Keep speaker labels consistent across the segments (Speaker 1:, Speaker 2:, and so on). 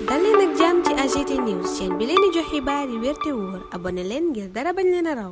Speaker 1: dal leen ak jàmm ci AGT News chaîne bi leen di jox xibaar yi wér te wóor abonné leen ngir dara bañ leen a raw.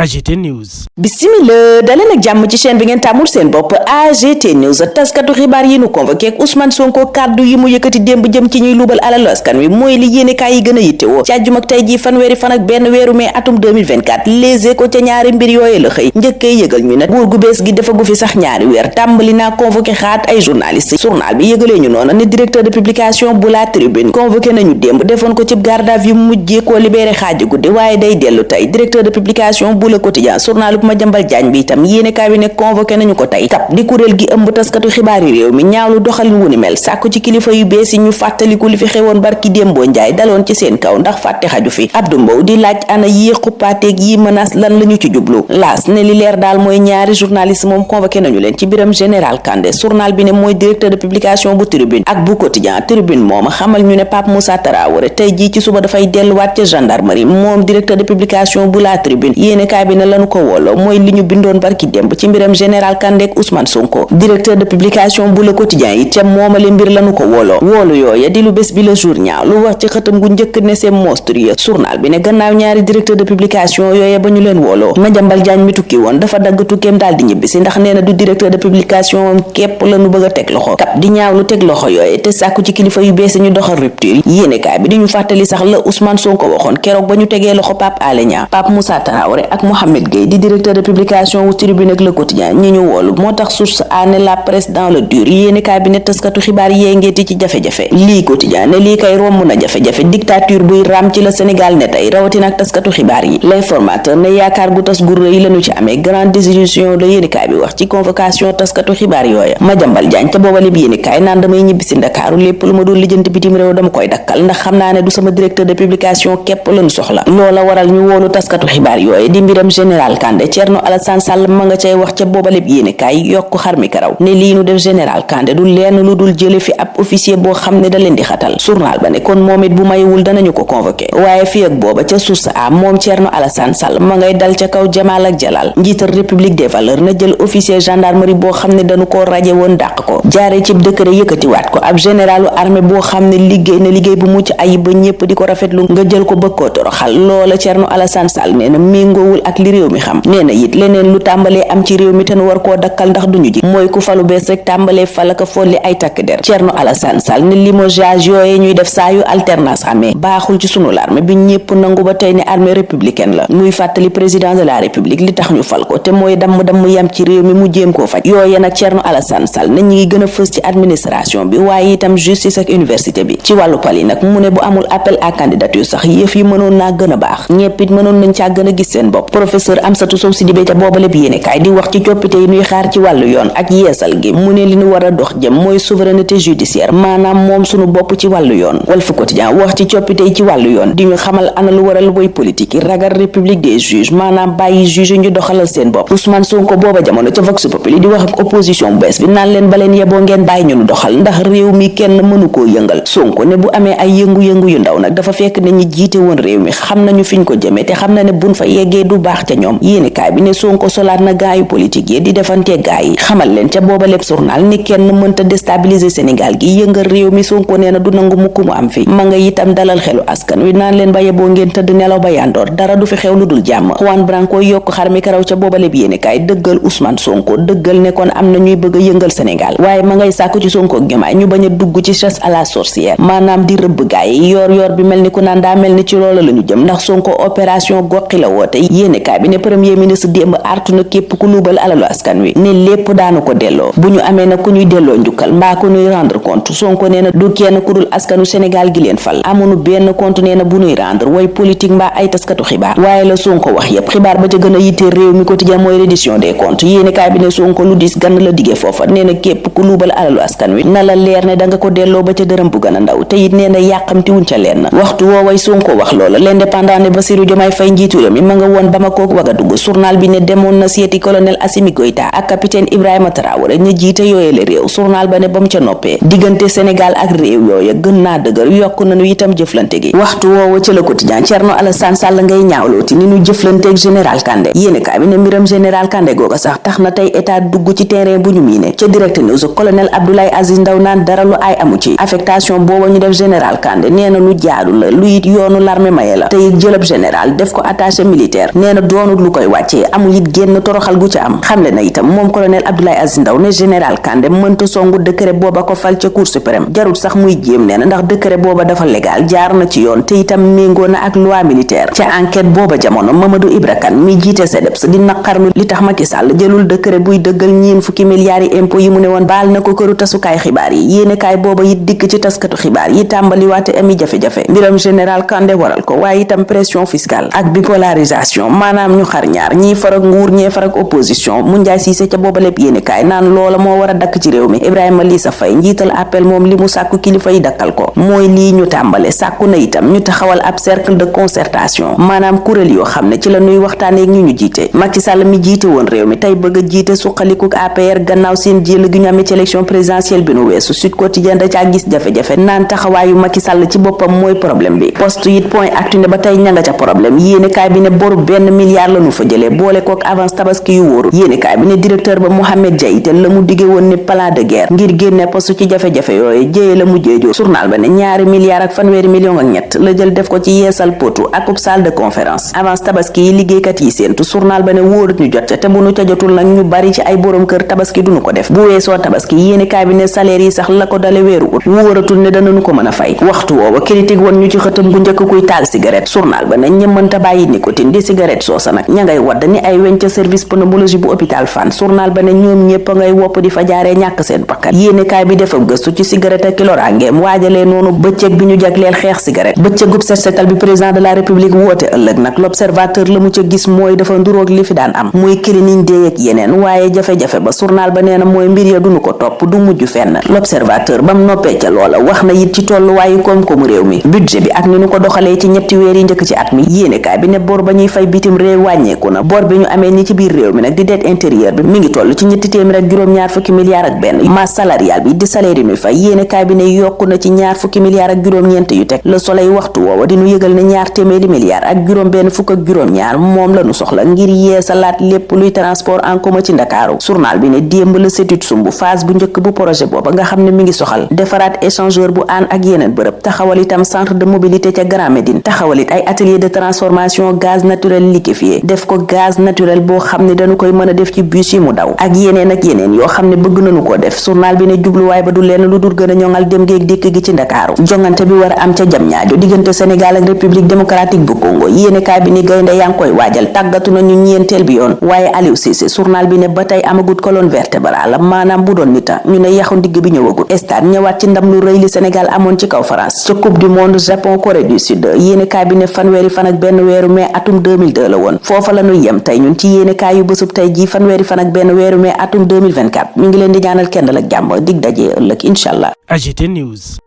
Speaker 2: AGT News.
Speaker 3: Bismillah daleen ak jàmm ci chaîne bi ngeen tàmmul seen bopp AGT News taskatu xibaar yi nu convoqué ak Ousmane Sonko kàddu yi mu yëkkati démb jëm ci ñuy luubal alalu askan wi mooy li yéenekaay yi gën a yittewoo ci àjjuma ak tey jii fanweeri fan ak benn weeru mai atum 2024 Les Échos ca ñaari mbir yooye la xëy njëkkee yëgal ñu ne nguur gu bees gi defagu fi sax ñaari weer tàmbali naa convoqué xaat ay journaliste journal bi yëgalee ñu noonu ne directeur de publication bu La Tribune convoqué nañu démb defoon ko ci garde à vue mujjee koo libéré xaaji guddi waaye day dellu tey directeur de publication bu Le Quotidien journal bu Madiambal Diagne bi itam yéenekaay bi ne convoqué nañu ko tey CAP di kuréel gi ëmb taskatu xibaar yi réew mi ñaawlu doxalin wu ni mel sàkku ci kilifa yu bees yi ñu fàttaliku li fi xewoon barki démboo njaay daloon ci seen kaw ndax fàtte xaju fi Abdou Mbow di laaj ana yi xuppaateeg yi menace lan lañu ci jublu laas ne li leer daal mooy ñaari journaliste moom convoqué nañu leen ci biram général Kandé journal bi ne mooy directeur de publication bu Tribune ak bu Quotidien Tribune moom xamal ñu ne Pape Moussa Traoré tey jii ci suba dafay delluwaat ca gendarmerie moom directeur de publication bu La Tribune yéenekaay bi ne lanu ko wooloo mooy li ñu bindoon barki démb ci mbiram général Kandé ak Ousmane Sonko directeur de publication bu Le Quotidien yi ca moomale mbir lanu ko woolu yooya di lu bés bi Le Jour ñaaw lu wax ci xëtam gu njëkk ne c'est monstrueux journal bi ne gannaaw ñaari directeur de publication yooya ba ñu leen wooloo Madiambal Diagne mi tukki woon dafa dagg tukkeem daal di ñibbisi ndax nee na du directeur de publication képp lanu bëgg a teg loxo CAP di ñaaw lu teg loxo yooya te sàkku ci kilifa yu bees ñu doxal rupture yéenekaay bi di ñu fàttali sax la Ousmane Sonko waxoon keroog ba ñu tegee loxo Pape Alé Niang Pape Moussa Traoré ak Mohamed Gueye di directeur de publication wu Tribune ak Le Quotidien ñi ñu woolu moo tax source a ne la presse dans le dur yéenekaay bi ne taskatu xibaar yee ngeeti ci jafe-jafe lii Quotidien ne lii kay romb na jafe-jafe dictature buy raam ci la Sénégal ne tey rawatina ak taskatu xibaar yi L'Informateur ne yaakaar gu tas gu rëy lañu ci amee grande désillusion la yéenekaay bi wax ci convocation taskatu xibaar yooya Madiambal Diagne ca boobale bi yéenekaay naan damay ñibbi si Ndakaaru lépp lu ma doon lijjanti bitim réew dama koy dakkal ndax xam naa ne du sama directeur de publication képp lañu soxla loola waral ñu woolu taskatu xibaar yooya di mbiram général Kandé Thierno Alassane Sall ma nga cay wax ca boobaleb yéenekaay yokk xar mi karaw ne lii nu def général Kandé du lenn lu dul jële fi ab officier boo xam ne da leen di xatal journal ba ne kon moom it bu mayewul danañu ko convoqué waaye fii ak booba ca source a moom Thierno Alassane Sall ma ngay dal ca kaw Jamal ak Jalal njiital République des valeurs na jël officier gendarmerie boo xam ne dañu ko raje woon dàq ko jaare ci décret yëkkatiwaat ko ab généralu armée boo xam ne liggéey na liggéey bu mucc ayib ba ñépp di ko rafetlu nga jël ko bëgg koo toroxal loola Thierno Alassane Sall nee na méngoowul ak li réew mi xam nee na it leneen lu tàmbalee am ci réew mi te nu war koo dakkal ndax duñu ji mooy ku falu bees rek tàmbalee falaka folli ay takk der Thierno Alassane Sall ne limogeage yooye ñuy def saa yu alternance amee baaxul ci sunu l'armée bi ñépp nangu ba tey ne armée républicaine la muy fàttali président de la république li tax ñu fal ko te mooy damm yam ci réew mi mu jéem koo faj yooye nag Thierno Alassane Sall ne ñi ngi gën a fës ci administration bi waaye itam justice ak université bi ci wàllu pal yi nag mu ne bu amul appel à candidature sax yëf yi mënoon naa gën a baax ñépp it mënoon nañ caa gën a gis seen bopp professeur Amsatou Sow Sidibé ca boobale bi yéenekaay di wax ci coppite yi ñuy xaar ci wàllu yoon ak yeesal gi mu ne li ñu war a dox jëm mooy souveraineté judiciaire maanaam moom sunu bopp ci wàllu yoon Walf Quotidien wax ci coppite yi ci wàllu yoon di ñu xamal ana lu waral woy politique yi ragal république des juges maanaam bàyyi juge ñu doxalal seen bopp Ousmane Sonko booba jamono ca Vox Populi di wax ak opposition bu bees bi naan leen baleen yeboo ngeen bàyyi ñu doxal ndax réew mi kenn mënu koo yëngal Sonko ne bu amee ay yëngu-yëngu yu ndaw nag dafa fekk ne ñi jiite woon réew mi xam nañu fiñ ko jëmee te xam na ne buñ fa yeggee du baax ca ñoom yéenekaay bi ne Sonko solaat na gaayu politique yi di defante gaay yi xamal leen ca booba lépp journal ni kenn mënta déstabiliser Sénégal gi yëngal réew mi Sonko nee na du nangu mukk mu am fi ma nga itam dalal xelu askan wi naan leen ba yeboo ngeen tëdd nelaw ba yandoor dara du fi xew lu dul jàmm Juan Branco yokk xar mi karaw ca booba lépp yéenekaay dëggal Ousmane Sonko dëggal ne kon am na ñuy bëgg a yëngal Sénégal waaye ma ngay sàkku ci Sonko Diomaye ñu bañ a dugg ci chasse à la sorcière maanaam di rëbb gaay yi yoor bi mel ni ku naan daa mel ni ci loola la ñu jëm ndax Sonko opération goxi la woote yéenekaay bi ne premier ministre démb artu na képp ku luubal alalu askan wi ne lépp daanu ko delloo bu ñu amee nag ku ñuy delloo njukkal mbaa ku ñuy rendre compte Sonko nee na du kenn ku dul askanu Sénégal gi leen fal amunu benn compte nee na bu ñuy rendre way politique mbaa ay taskatu xibaar waaye la Sonko wax yépp xibaar ba ca gën a yittee réew mi quotidien mooy reddition des comptes yéenekaay bi ne Sonko lu dis gann la diggee foofa nee na képp ku luubal alalu askan wi na la leer ne danga ko delloo ba ca dërëm bu gën a ndaw te it nee na yàqamti wuñ ca leen waxtu wooway Sonko wax loola l'indépendant ne Bassirou Diomaye Faye njiitu réew mi ma nga woon Bamako ak Ouagadougou. journal bi ne demoon na seeti colonel Assimi Goïta ak capitaine Ibrahima Traoré ñu jiite yooyele réew. journal ba ne ba mu ca noppee diggante Sénégal ak réew yooya gën naa dëgër yokk nañu itam jëflante gi. waxtu woowa ca Le Quotidien Thierno Alassane Sall ngay ñaawlooti ni ñu jëflanteeg général Kandé. yéenekaay bi ne mbiram général Kandé googa sax tax na tey état dugg ci terrain bu ñu miine. ca Direct News colonel Abdoulaye Aziz Ndaw naan dara lu ay amu ci. affectation booba ñu def général Kandé nee na lu jaadu la lu it yoonu l'armée maye la. te it jëlab général def ko attaché militaire nee na doonul lu koy wàccee amul it génn toroxal gu ca am. xamle na itam moom colonel Abdoulaye Aziz Ndaw ne général Kandé mënta songu décret booba ko fal ca cour suprême jarul sax muy jéem nee na ndax décret booba dafa légal jaar na ci yoon te itam méngoo na ak loi militaire. ca enquête booba jamono Mamadou Ibra Kane mi jiite CDEPS di naqarlu li tax Macky Sall jëlul décret buy dëggal ñeen fukki milliards yi impôt yi mu ne woon baal na ko këru tasukaay xibaar yi. yéenekaay booba it dikk ci taskatu xibaar yi tàmbali waate ami jafe-jafe mbiram général Kandé waral ko waaye itam pression fiscale ak bipolarisation maanaam ñu xar ñaar ñii farak nguur ñee farak opposition mu njaay siise ca booba lépp yéenekaay naan loola moo war a dakk ci réew mi. Ibrahima Lissa Faye njiital appel moom li mu sàkku kilifa yi dakkal ko mooy lii ñu tàmbale sàkku na itam ñu taxawal ab cercle de concertation maanaam kuréel yoo xam ne ci la ñuy waxtaanee ak ñu jiite. Macky Sall mi jiite woon réew mi tey bëgg a jiite suqalikuk APR gannaaw seen jël gi ñu amee ci élection présidentielle bi nu weesu. Sud Quotidien da caa gis jafe-jafe naan taxawaayu Macky Sall ci boppam mooy problème bi. Poste it point actu ne ba tey ñanga ca problème yéenekaay bi ne boru 1 milliard la ñu fa jëlee boole kook avance tabaski yu wóoru. yéenekaay bi ne directeur ba Mohamed Diaité la mu diggee woon ne plan de guerre ngir génne poste ci jafe-jafe yooyu jëye la mujjee joo. journal ba ne 2 milliards ak fanweeri million ak ñett la jël def ko ci yeesal potu akub salle de conférence. avance tabaski yi liggéeykat yi séentu journal ba ne wóorut ñu jot ca te bu nu ca jotul nag ñu bari ci ay borom kër tabaski duñu ko def. bu weesoo tabaski yéenekaay bi ne salaire yi sax la ko dale weeru ut wóoratul ne danañu ko mën a fay. waxtu woowa critique woon ñu ci xëtam bu njëkk kuy taal cigarette. journal ba ne ñëmmanta bàyyi nicotine di cigarette soosa nag ña ngay wadd ni ay weñ ca service pneumologie bu hôpital Fann. journal ba ne ñoom ñépp a ngay wopp di fa jaaree ñàkk seen bakkan. yéenekaay bi defab gëstu ci cigarette ak kilorangeem waajalee noonu bëccëg bi ñu jagleel xeex cigarette. bëccëgub set setal bi président de la république woote ëllëg nag l'observateur la mu ca gis mooy dafa nduroog li fi daan am muy clinique dee ak yeneen waaye jafe-jafe ba journal ba nee na mooy mbir ya duñu ko topp du mujj fenn. l'observateur bam noppee ca loola wax na it ci tolluwaayu koom-koomu réew mi budget bi ak ni ñu ko doxalee ci ñetti weer yi njëkk ci at mi. yéenekaay bi ne bor ba ñuy fay bitim réew wàññeeku na bor bi ñu amee ni ci biir réew mi nag di dette intérieure bi mi ngi toll ci ñetti téeméer ak juróom-ñaar fukki milliards ak benn. masse salariale bi di salaire yi ñuy fay yéenekaay bi ne yokku na ci ñaar fukki milliards ak juróom-ñeent yu teg. Le Soleil waxtu woowa di ñu yëgal ne ñaar téeméeri milliards ak juróom benn fukk ak juróom-ñaar moom la ñu soxla ngir yeesalaat lépp luy transport en commun ci Ndakaaru. journal bi ne démb la sétude sumbu phase bu njëkk bu projet booba nga xam ne mi ngi soxal defaraat échangeur bu Hann ak yeneen bërëb taxawal itam centre de mobilité ca Grand Médine taxawal it ay atelier de transformation gaz naturel liquéfié def ko gaz naturel boo xam ne dañu koy mën a def ci bus yi mu daw ak yeneen yoo xam ne bëgg nañu ko def. journal bi ne jubluwaay ba du lenn lu dul gën a ñoŋal dem géeg dikk gi ci Ndakaaru. jongante bi war a am ca Diamniadio diggante Sénégal ak République démocratique bu Congo yéenekaay bi ni gaynde yaa ngi koy waajal tàggatu nañu ñeenteel bi yoon waaye Aliou Cissé journal bi ne ba tey amagut colonne vertébrale maanaam bu doon nita ñu ne yaxu ndigg bi ñëwagut. stade ñëwaat ci ndam lu rëy li Sénégal amoon ci kaw France ca coupe du monde Japon Corée du Sud yéenekaay bi ne fanweeri fan ak benn weeru mai atum 2002 la woon. foofa la ñuy yem tey ñun ci yéenekaay yu bésub tey ji fanweeri fan ak benn weeru mai atum 2024 ñu ngi leen di ñaanal kenn ak jàmm dig daje ëllëg incha allah.
Speaker 2: AGT News.